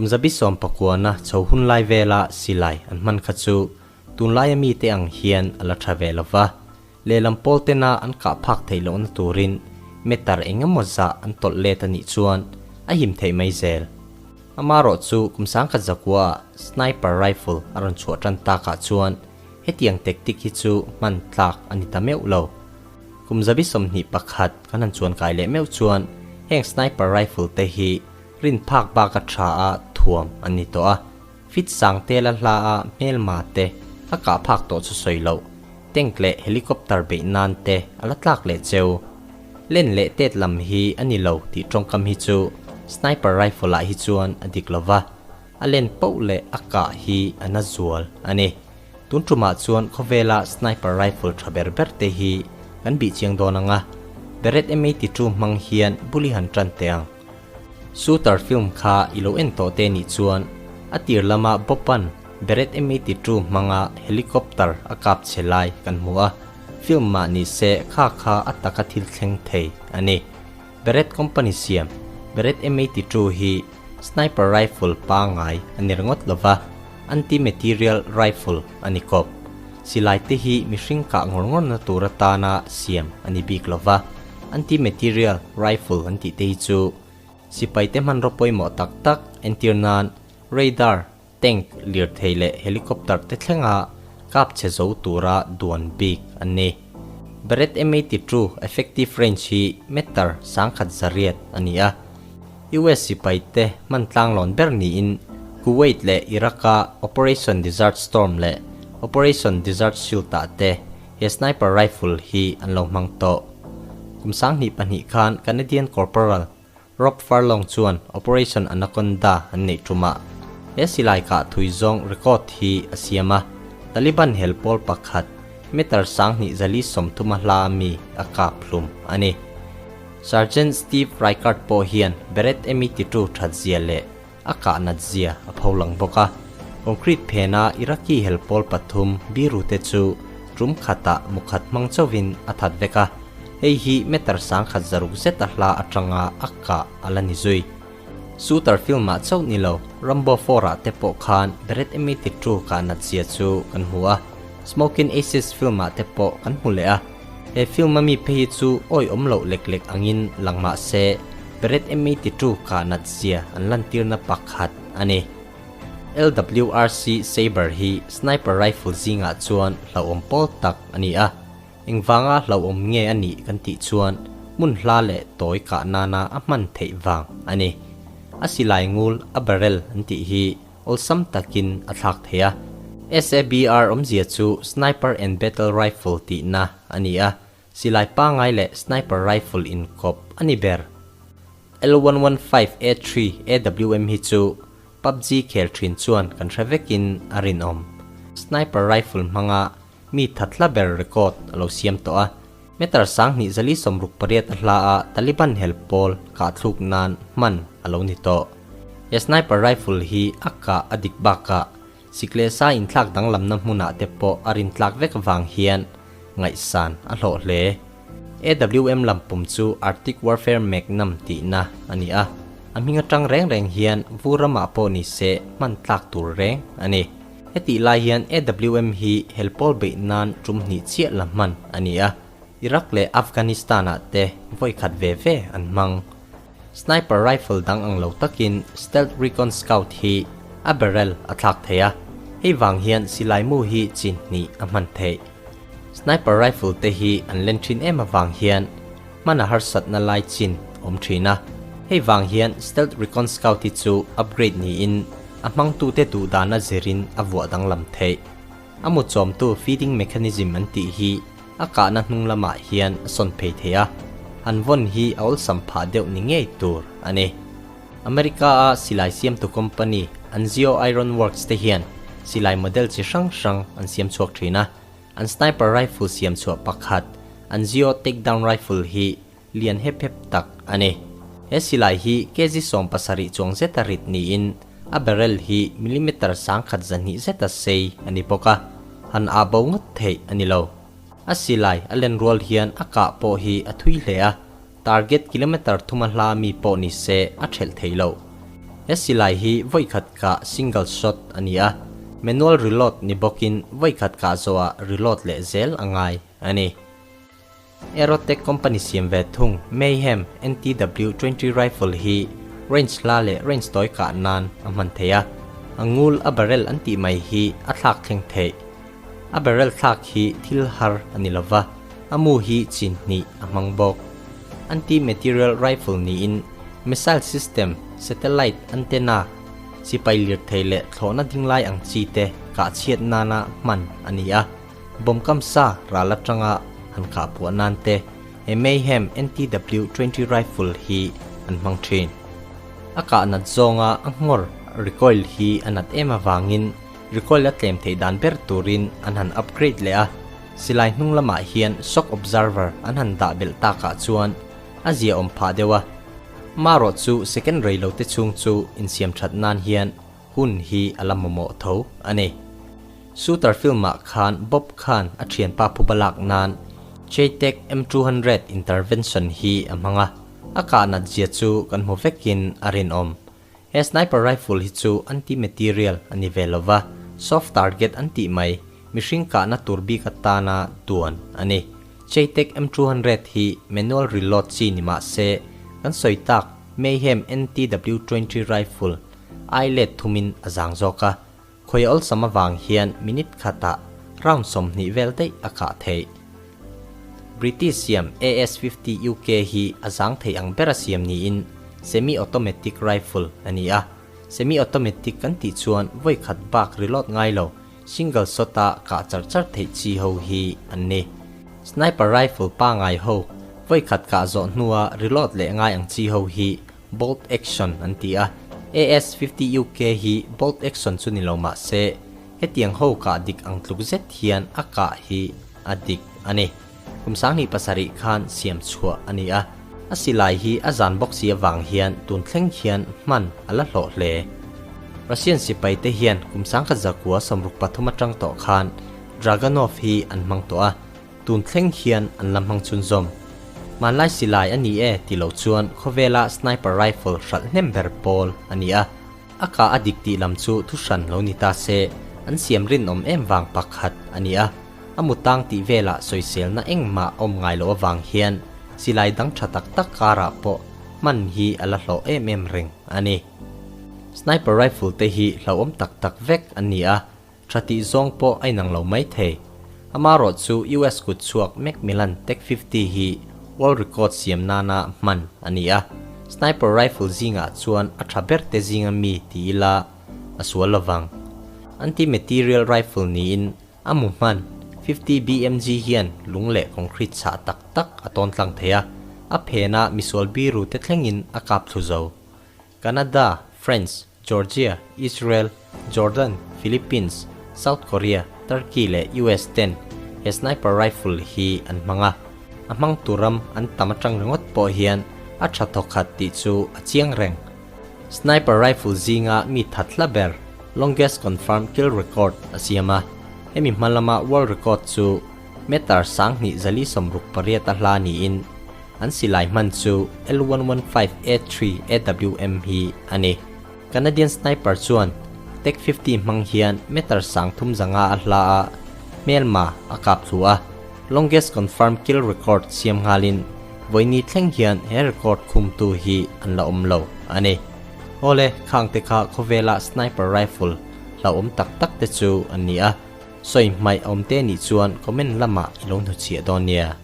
Kum 19 na chho hun lai vela silai an hman kha chu tunlaia mite ang hian a la tha ve lova. Lehlam pawl tena an kah phak theih lohna turin meter eng emaw zah an tawlh let a nih chuan a him theih mai zel. Amarawh chu kum 1900 ah sniper rifle a rawn chhuah tan takah chuan hetiang tactic hi chu hman tlak a ni ta meuh lo. Kum 21 kan han chuan kai leh meuh chuan heng sniper rifle te hi rin phak bak a tha a thuam an ni tawh a. Fit sang te la hla a hmelma te a kah phak tawh chu sawi loh. Tank leh helicopter beih nan te a la tlak leh cheu. Len leh tet lam hi a ni lo tih tawngkam hi chu sniper rifle ah hi chuan a dik lova, a len poh leh a kah hi a na zual a ni. Tun tumah chuan khawvela sniper rifle tha ber ber te hi kan bih chiang dawn ang a, Barrett M82 hmang hian bul i han tan teh ang. Shooter film kha i lo en tawh te nih chuan a tir lama Bob-a'n Barrett M82 hmanga helicopter a kap che lai kan hmu a, film mah ni se kha kha a taka thil thleng thei a ni. Barrett company siam Barrett M82 hi sniper rifle pangngai a ni ringawt lova, anti-material rifle a ni kawp. Silai te hi mihring kah ngawr ngawrna tur atana siam a ni bik lova, anti-material rifle an tih te hi chu sipai te hmanraw pawimawh tak tak entir nan radar, tank, lirthei leh helicopter te thlenga kap chhe zo tura duan bik an ni. Barrett M82 effective range hi meter 1100 a ni a. US sipai te hman tlanglawn ber niin Kuwait leh Iraq-a Operation Desert Storm leh Operation Desert Shield-ah te he sniper rifle hi an lo hmang tawh. Kum 2002 khan Canadian Corporal Rob Furlong chuan Operation Anaconda an neih tumah he silai kah thui zawng record hi a siam a, Taliban hel pawl pakhat meter 2430 a hla ami a kap hlum a ni. Sergeant Steve Reichert pawh hian Barrett M82 that zia leh a kah nat zia a pho lang bawk a. Concrete phena Iraqi hel pawl pathum biru te chu tum khatah mukhat hmang chauhin a that vek a, hei hi meter 1600 zet a hla atanga a kah a la ni zui. Shooter film ah chauh ni lo, Rambo 4 ah te pawh khan Barrett M82 kah nat zia chu kan hmu a, Smokin Aces film ah te pawh kan hmu leh a. He film a mi phei hi chu awi awm loh lek lek angin lang mah se, Barrett M82 kah nat zia an lantirna pakhat a ni. LWRC Sabre hi sniper rifle zingah chuan hlauhawm pawl tak a ni a. Engvanga hlauhawm nge a nih kan tih chuan hmun hla leh tawi kah nana a hman theih vang a ni. A silai ngul a barrel an tih hi awlsam takin a thlak thei a. SABR awmzia chu Sniper and Battle Rifle tihna a ni a, silai pangngai leh sniper rifle inkawp a ni ber. L115A3 AWM hi chu PUBG khel thin chuan kan hre vekin a rinawm. Sniper rifle hmanga mi thathla ber record a lo siam tawh a, meter 2468 a hla a Taliban hel pawl kah thluk nan hman a lo ni tawh. He sniper rifle hi a kah a dik bakah sikleh sa inthlak danglamna hmunah te pawh a rin tlak vek vang hian ngaihsan a hlawh hle. AWM lampum chu Arctic Warfare Magnum tihna a ni a, a hming atang reng reng hian vur ramah pawh ni se hman tlak tur reng a ni. Hetih lai hian AWM hi helpawl beih nan tum hnih chiah la hman a ni a, Iraq leh Afghanistan-ah te vawi khat ve ve an hmang. Sniper rifle dang ang lo takin Stealth Recon Scout hi a barrel a thlak thei a, hei vang hian silai mu hi chi hnih a hman theih. Sniper rifle te hi an len thin em avang hian hman a harsatna lai chin awm thin a, hei vang hian Stealth Recon Scout hi chu upgrade niin a hmangtute duh dana zirin a vuah danglam theih. A mu chawmtu feeding mechanism an tih hi a kahna hnung lamah hian a sawn phei thei a, an vawn hi a awlsam phah deuh ni ngei tur a ni. America-a silai siamtu company Anzio Iron Works te hian silai model chi hrang hrang an siam chhuak thin a, an sniper rifle siam chhuah pakhat Anzio Takedown Rifle hi lian hep hep tak a ni. He silai hi kg 17 chuang zeta rit niin a barrel hi millimeter 1200 zeta sei a ni bawk a, han ah bo ngawt theih a ni lo. A silai a len rual hian a kah pawh hi a thui hle a, target kilometer thuma hla mi pawh ni se a thelh thei lo. He silai hi vawikhat kah single shot a ni a, manual reload ni bawkin vawikhat kah zawhah reload leh zel a ngai a ni. Aerotech company siam ve thung Mayhem NTW 20 rifle hi range hla leh range tawi kah nan a hman thei a, a ngul a barrel an tih mai hi a thlak thleng theih. A barrel thlak hi thil har a ni lova, a mu hi chin hnih a hmang bawk. Anti-material rifle niin missile system, satellite antenna, sipai lirthei leh thlawhna dinglai ang chi te kah chhiat nana hman a ni a. Bomb kamsa ral atanga han kah puah nan te he Mayhem NTW 20 rifle hi an hmang thin. A kah nat zawnga a nghawr recoil hi a nat em avangin recoil a tlem theih dan ber turin an han upgrade leh a, silai hnung lamah hian shock observer an han dah belh takah chuan a ziaawm phah deuh a. Marawh chu second rei lo te chhung chu insiam that nan hian hun hi a la mamawh tho a ni. Shooter film-ah khan Bob khan a thianpa phuba lak nan Cheytac M200 intervention hi a hmang a, a kah nat zia chu kan hmu vekin a rinawm. He sniper rifle hi chu anti-material a ni ve lova, soft target an tih mai, mihring kahna tur bik atana duan a ni. Cheytac M200 hi manual reload chi ni mah se, kan sawi tak Mayhem NTW 20 rifle ai let thumin a zang zawk a, Khawi awlsam avang hian minute khatah round 20 vel daih a kah theih. British siam AS-50 UK hi a zang thei ang bera siam niin semi-automatic rifle a ni a. Semi-automatic kan tih chuan vawi khat bak reload ngai lo, single shot-a kah char char theih chi ho hi an ni. Sniper rifle pangai ho vawi khat kah zawh hnua reload leh ngai ang chi ho hi Bolt action an ti a, AS-50 UK hi bolt action chu ni lo mah se, hetiang ho kah dik ang tluk zet hian a kah hi a dik a ni. Kum 2007 khan siam chhuah a ni a, a silai hi a zan bawk si avang hian tun thleng hian hman a la hlawh hle. Russian sipai te hian kum 1963 atang tawh khan Dragunov hi an hmang tawh a, Tun thleng hian an la hmang chhunzawm. Hmanlai silai a ni e ti lo chuan khawvela sniper rifle hralh hnem ber pawl a ni a. A kah a dik tih lam chu thu hran lo ni ta se, an siam rinawm em vang pakhat a ni a. A mutang tih velah sawiselna engmah awm ngai loh avang hian silai dang tha tak tak karah pawh hman hi a la hlawh em em reng a ni. Sniper rifle te hi hlauhawm tak tak vek an ni a, Tha tih zawng pawh a inang lo mai thei. Amarawh chu US kut chhuak Macmillan Tech 50 hi world record siam nana hman a ni a, sniper rifle zingah chuan a tha ber te zinga mi ti ila a sual lovang. Anti-material rifle niin a mu hman 50 BMG hian lung leh concrete chhah tak tak a tawn tlang thei a, a phenah misual biru te thlengin a kap thlu zo. Canada, France, Georgia, Israel, Jordan, Philippines, South Korea, Turkey leh US ten he sniper rifle hi an hmang a. A hmangtu ram an tam atang ringawt pawh hian a tha thawkhat tih chu a chiang reng. Sniper rifle zinga mi that hla ber longest confirmed kill record a siam a. Hemi hma lama world record chu meter 2068 a hla niin an silai hman chu L115A3 AWM hi a ni. Canadian sniper chuan Tech 50 hmang hian meter 3500 a hla a, hmelma a kap thlu a, longest confirmed kill record siam nghalin vawiini thleng hian he record khumtu hi an la awm lo a ni. Awle, khang te kha khawvela sniper rifle hlauhawm tak tak te chu an ni a, sawi hmaih awm te nih chuan comment lamah i lo hnuchhiah dawn nia.